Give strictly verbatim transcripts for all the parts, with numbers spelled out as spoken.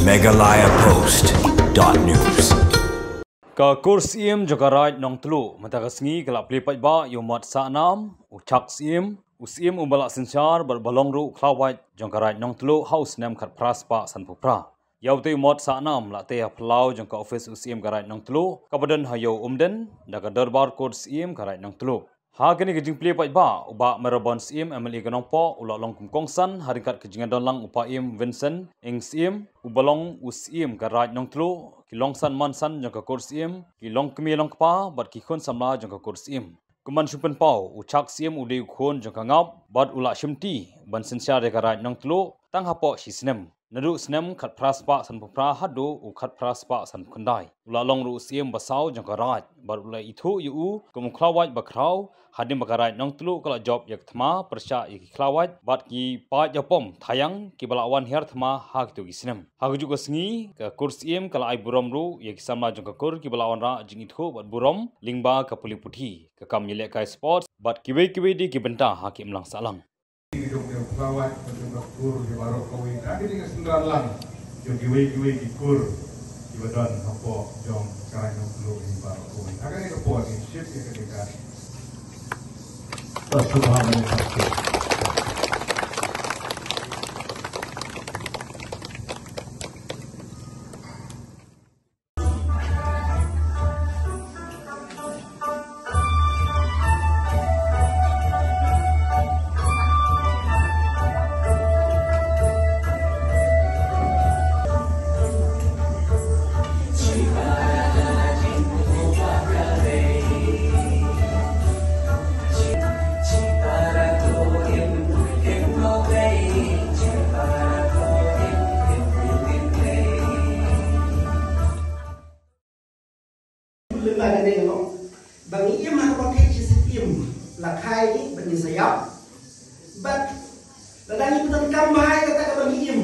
Meghalaya Post dot news. Ka Kur Syiem jong ka Raid Nongtluh mynta ka sngi ka la plie paidbah ïa u mot sahnam, u chak syiem, u syiem uba la synshar bad uba long ruh u khlawait jong ka Raid Nongtluh ha u snem khatphra spah sanphew phra. Ïa utei u mot sahnam la tei ha phyllaw jong ka ophis u syiem ka Raid Nongtluh kaba don ha Ïew Umden da ka Dorbar Kur Syiem ka Raid Nongtluh. Ha kane ka jingplie paidbah u Bah Mayral Born Syiem, M L A ka Nongpoh, u la long kum kongsan ha ryngkat ka jingdon lang u Paiem Vincent Ing Syiem uba long u syiem ka Raid Nongtluh, ki longsan mansan jong ka Kur Syiem, ki longkmie longkpa bad ki khun samla jong ka Kur Syiem. Kumban shu pynpaw, u chak syiem u dei u khun jong ka ngap bad u la shimti ban synshar ïa ka Raid Nongtluh tang hapoh shi snem. Naduh u snem khatphra spah sanphew phra haduh u khatphra spah sanphew khyndai, u la long ruh u syiem ba saw jong ka Raid bad u la ithuh ïa u kum u khlawait ba khraw hadien ba ka Raid Nongtluh ka la jop ïa ka thma pyrshah ïa ki khlawait bad ki paid ïapom thaïang kiba la wan hiar thma ha kito ki snem. Ha kajuh ka sngi ka Kur Syiem ka la ai burom ruh ïa ki samla jong ka Kur kiba la wanrah jingithuh bad burom lyngba ka pule puthi, ka kam ïalehkai sports bad kiwei kiwei de ki bynta ha ki imlang sahlang. Ki jong ki khlawait, ki jong ka Kur, ki baroh kawei. Ka dei ka synran lang jong kiwei kiwei ki Kur kiba don hapoh jong ka Raid Nongtluh, ki baroh kawei. Ha kane ka por ngin shim ïa kane ka. Lem bad kane ka long ba ngi im ha kaba khet shi syiem, la khai ngi ba ngin sa ïap. Bad lada ngi pyndonkam bha ïa kata kaba ngi im,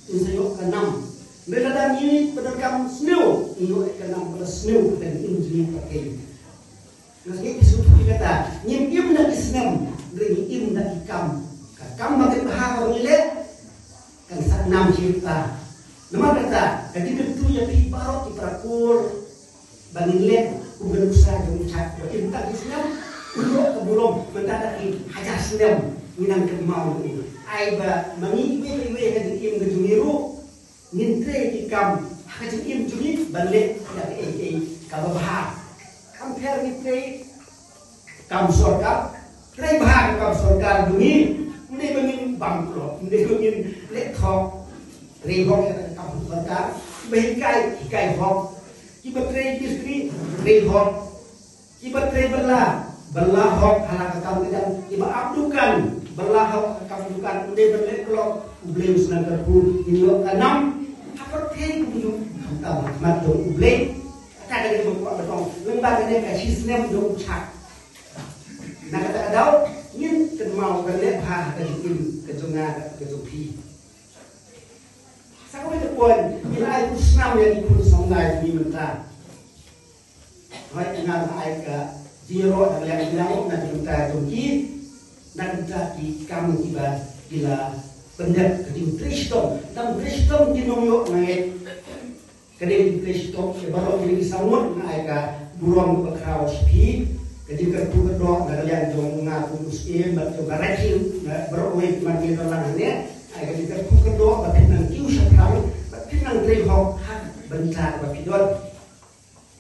ngin sa ïoh ka nam. Hynrei lada ngi pyndonkam sniew, ngin ïoh ka nam kaba sniew, kata ngi im jingim ba khet. Nga sngew ki sngewthuh ïa kata, ngim im da ki snem, hynrei ngi im da ki kam. Ka kam ba khet bha kaba ngi leh kan sa nam sha kita. Namar kata, ka jingkyntu ïa phi baroh ki para Kur ba ngin leh kum ka nuksa jong u chak ba im tang ki snem, u ïoh ka burom mynta da ki hajar snem ngi nang kynmaw ïa u. Ai ba ma ngi iwei pa iwei ha ka jingim ka jong ngi ruh ngin trei ki kam ha ka jingim jong ngi ban leh ïa kaei kaei kaba bha. Kam pher ngi trei kam sorkar, trei bha ka kam sorkar jong ngi. Ym dei ba ngin bam klop, ym dei ba ngin leh thok. Trei hok ïa ka kam sorkar, kiba hikai, hikai hok. Kiba trei mistri, trei hok. Kiba trei bylla, bylla hok ha la ka kam ka jam. Kiba ap dukan, bylla hok ha ka kam dukan. Ym dei ban leh klop, U Blei u sdang kyrkhu, ngin ïoh ka nam. Ha pyrthei kumjuh, khamtam ha khmat jong U Blei. Kata ka dei kaba kwah ba tong, lyngba kane ka shi snem jong u chak. Na kata ka daw, ngin kynmaw ban leh bha ha ka jingim ka jong nga, ka jong phi. Sa kawei ka point, ngi la ai khusnam ïa ki khun samla jong ngi mynta. Hooid, nga la ai ka jingïaroh na ka liang jong nga, na ka bynta jong ki, na ka bynta ki kam kiba ki la pyndep, ka jingtrei shitom, dang trei shitom kin ym ïoh, nga ngeit. Ka dei ka jingtrei shitom ïa baroh kine ki saw ngut, nga ai ka burom kaba khraw sha phi. Ka jingkyrkhu kyrdoh na ka liang jong nga kum u syiem bad jong ka Raid Hill, na baroh kawei, man ngi don lang hangne, ai ka jingkyrkhu kyrdoh ba phin nang kiew shaphrang bad phin nang trei hok ha ka bynta kaba phi don.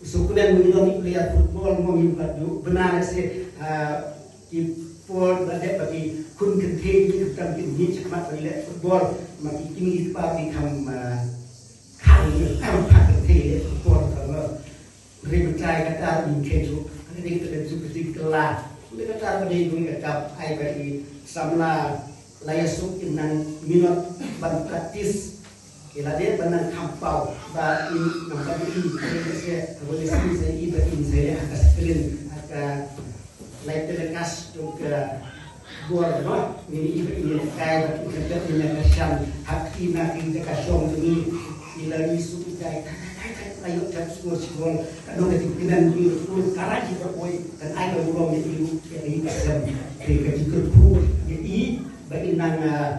Shu kmen ngi don ki player football mo, ngi pat ju bna lehse, ah, ki por ba dep ba ki khun kynthei ki kam ki ngi shakmat ba leh football, ma ki kmie ki kpa ki kham, ah, kham, kham, kham kynthei leh football, kham, ah, ri bynta kata ym khein shuh. Kane ka dei ka kylla. Kane kata ka dei ka cup, ai ba i samla la ïasuk, in nang minot ban practice. Ki la dei ban nang kham paw ba in nang ban in, in se, ba in se, i ba in se ha ka screen, ha ka live telecast jong ka bor, no? Ngi i ba in kai ba in ka, in ka shan ha ki na ki jaka shong jong ngi. I la ngi suk kai, kai, kai, kai, la ïoh jab score, score. Ka nong ka jingkmen jong ngi, score ka ra ki ba oi, kan ai ka burom ïa i, ïa i ka sem. Ka jingkyrkhu ïa i ba in nang, ah,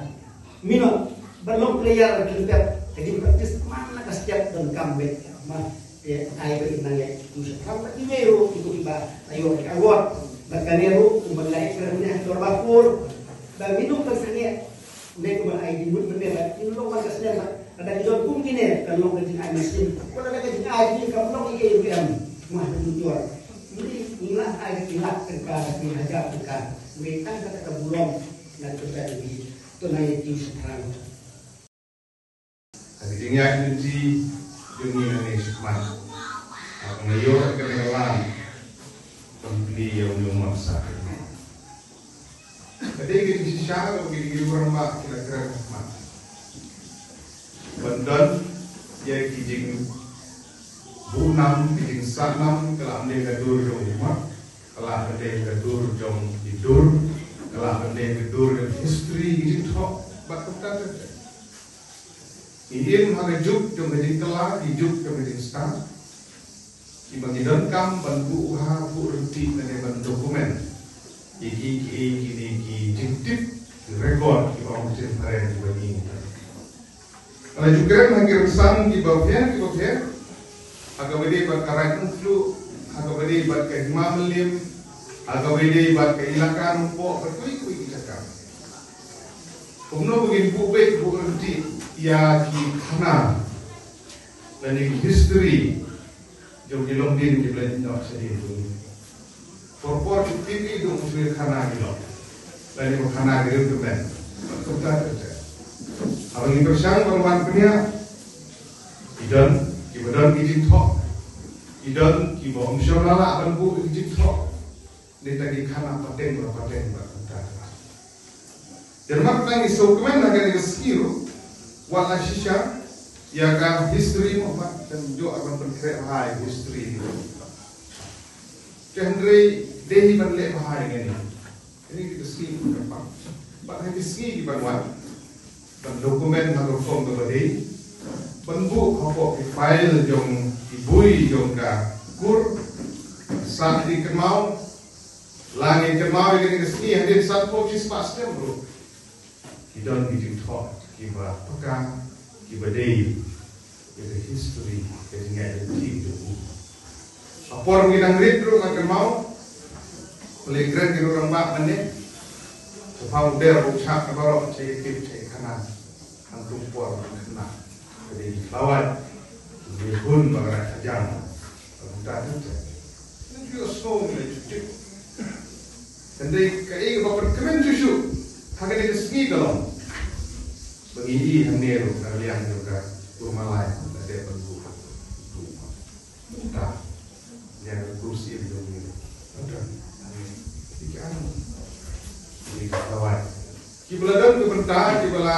minot, ba long player ki pep. Ka jingpractice man la ka step donkam beit. Ma te ai beit nang ïa tu sa kam ba ki wei ruh ki tu ba ayo ka award. Ba ka ne ruh u ban lai kren ne ha Dorbarpur. Ba minum ka sangeh ne ku ba ai jingmut bynne ba ki long ka sangeh ba. Lada ki don kum kine ka long ka jingai mynsiem. Ko lada ka jingai jingim ka long ïa ka em. Ma tu jor. Ni ila ai ila ka ka ni hajar ka. Ni tang ka ka bulong na tu ka ni. Tu na ïa ki sa. Ha ka jingïaid lynti jong ngi nangne shakhmat, ha ka ïoh ka nonglam ban plie ïa u nongmihkhmat. Ka dei ka jingshisha kaba ki rangbah ki la kren shakhmat ban don ïa ki jingbuh nam, ki jingsaid nam, ka la ym dei ka dur jong u mat, ka la ym dei ka dur jong ki dur, ka la ym dei ka dur jong history, ki jingthoh bad kumta ter ter. Ngi im ha ka juk jong ka jingkylla, ka juk jong ka jingstad. Kiba ngi donkam ban buh ha, buh ryntih lane ban document ïa ki, ki, kine ki jingtip, ki record kiba ong ktien phareng kiba ngi. Ka la ju kren ha ki rynsan kiba pher kiba pher. Ha kaba ïadei bad ka Raid Nongtluh, ha kaba ïadei bad ka Hima Mylliem, ha kaba ïadei bad ka Elaka Nongpoh, bad kiwei kiwei ki jaka. Kumno ba ngin buh beit, buh ryntih ïa ki khana lane ki history jong ki longdien kiba la ïehnoh shadien jong ngi. Por por ki tip ïa u dei u khana ki long, lane u khana ki riew tymmen. Kumta ter ter. Haba ngi pyrshang ban wan pynïaid, ki don kiba don ki jingthoh, ki don kiba ym shym la lah ban buh ki jingthoh. Nangta ki khana pateng ba pateng ba kumta. Te namar kata ngi sngewkmen ha kane ka sngi ruh, wat la shisha ïa ka history mo pat, te ym ïoh ban pynkhreh bha ïa history. Te hynrei dei hi ban leh bha ïa kane. Kane ka sngi ka pat. Bad ha ki sngi ki ban wan, ban document ha ka rukom kaba dei, ban buh hapoh ki file jong ki bui jong ka kur, sa ki kynmaw, la ngi kynmaw ïa kane ka sngi hadien sanphew shispah snem ruh. Ki don ki jingthoh kiba paka, kiba dei ïa ka history, ka jingïaid lynti jong u. Ha por ngi dang rit ruh nga kynmaw, leh kren ki rangbah mane, sha pha u der u chak baroh cha ïa tip cha ïa khana. Hangtu por ba khynnah ka dei ki khlawait, ki hun ba ka rai ka jam. Ka kumta tu te. Ngi ju sngew ngi la ju tip. Hynrei kaei kaba pynkmen shuh shuh ha kane ka sngi ka long ba ngi ïohi hangne ruh ka liang jong ka kur Malai la dep ban buh. Kumta ïa ka kur Syiem jong ngi. Kumta ïa ki, ïa ki khlawait kiba la don ka bynta, kiba la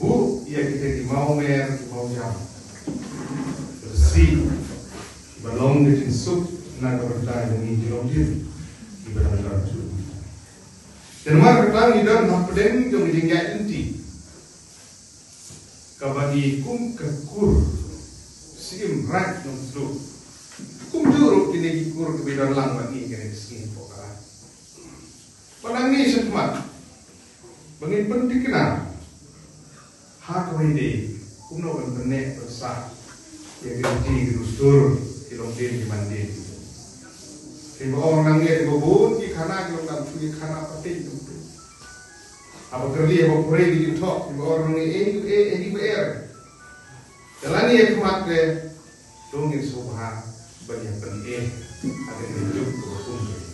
buh ïa kita ki mawmer, ki mawjam, kiba sih, kiba long ka jingsuk na ka bynta jong ngi ki longdien kiba dang don shuh. Te namar kata ngi don hapdeng jong ka jingïaid lynti kaba ngi kum ka kur Syiem Raid Nongtluh, kumjuh ruh kine ki kur kiba don lang bad ngi kane ka sngi hapoh ka raid. Ba nangne shakhmat ba ngin pynthikna ha kawei de kumno ban pynneh pynsah ïa ki riti ki dustur, ki longdien ki mandien. Kiba ong nangne kiba bun ki khana ki long dang shu ki khana pateng. Haba kyrli haba pyrshah ki jingthoh kiba ong nangne eh eh eh ba er. Te lane ïa khmat te to ngin sngewbha ban ïa pyneh ha kane ka juk kaba kum kane.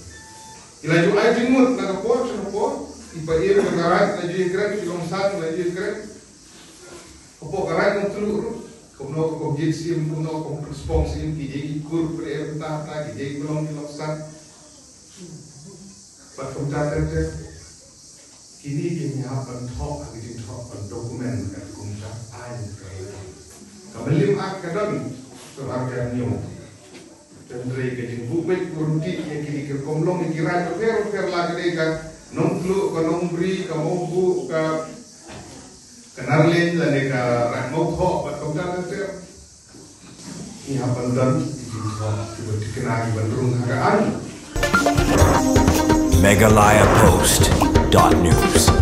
Ki la ju ai jingmut na ka por sha ka por, ki paid ka raid la ju ïakren, ki long saiñ la ju ïakren. Hapoh ka Raid Nongtluh ruh, kumno ka kong Jied Syiem, kumno ka kong Pynspong Syiem, ki jingïaid kur pyrshah mynta mynta, ki jingïaid long ki long saiñ. Bad kumta ter ter. Kine ki ngi hap ban thoh ha ki jingthoh ban document kat kumta ai ka. Ka Mylliem Act ka don ka ar hajar hynñiew. Te hynrei ka jingbuh beit buh ryntih ïa kine ki rukom long ïa ki raid bapher bapher, la ka dei ka Nongtluh, ka Nongbri, ka Mawbuh, ka, ka Narleiñ lane ka Raid Mawthoh bad kumta ter ter. Ngi hap ban don ki jingthoh kiba thikna kiban rung ha ka aiñ. Meghalaya Post dot news.